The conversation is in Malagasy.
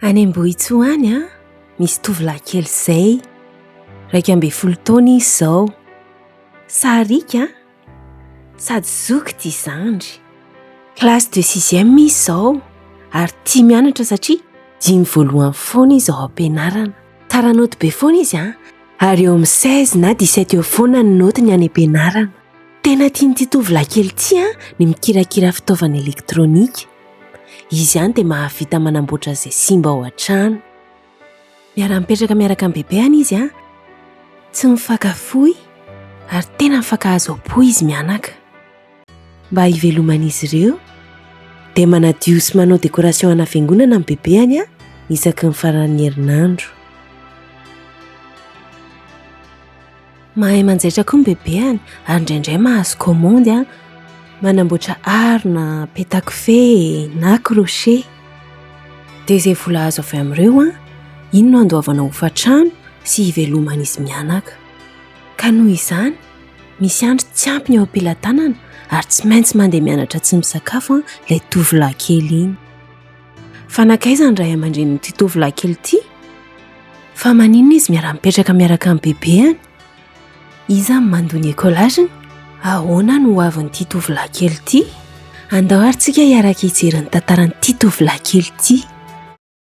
Any Ambohitsoa any an, misy tovolahy kely izay. 11 taona izy izao. Sariaka an, sady zoky tia zandry. Classe de sixième izy izao ary tia mianatra satria dimy voalohany foana izy ao am-pianarana. Tara naoty be foana izy an, ary eo amin'ny 16 na 17 eo foana ny naotiny any am-pianarana. Tena tian'ity tovolahy kely ity an ny mikirakira fitaovana elektronika. Izy ihany dia mahavita manamboatra izay simba ao an-trano. Miara-mipetraka miaraka amin'ny bebeany izy an, tsy mifankafoy ary tena mifankahazo am-po izy mianaka. Mba hiveloman'izy ireo dia manadio sy manao décoration ana fiangonana ny bebeany an, isaky ny faran'ny herinandro. Mahay manjaitra koa ny bebeany ary indraindray mahazo kaomandy an, manamboatra harona, petakofehy na crochet. Dia izay vola azo avy amin'ireo an, iny no andoavana hofan-trano sy hiveloman'izy mianaka. Ka noho izany, misy andro tsy ampy ny eo am-pelatanana ary tsy maintsy mandeha mianatra tsy misakafo an ilay tovolahy kely iny. Fa nankaiza ny ray aman-drenin'ity tovolahy kely ity? Fa maninona izy miara-mipetraka miaraka amin'ny bebeany? Iza no mandoa ny écolage-ny? Ahoana no hoavin'ity tovolahy kely ity? Andao ary tsika hiaraka hijery ny tantaran'ity tovolahy kely ity.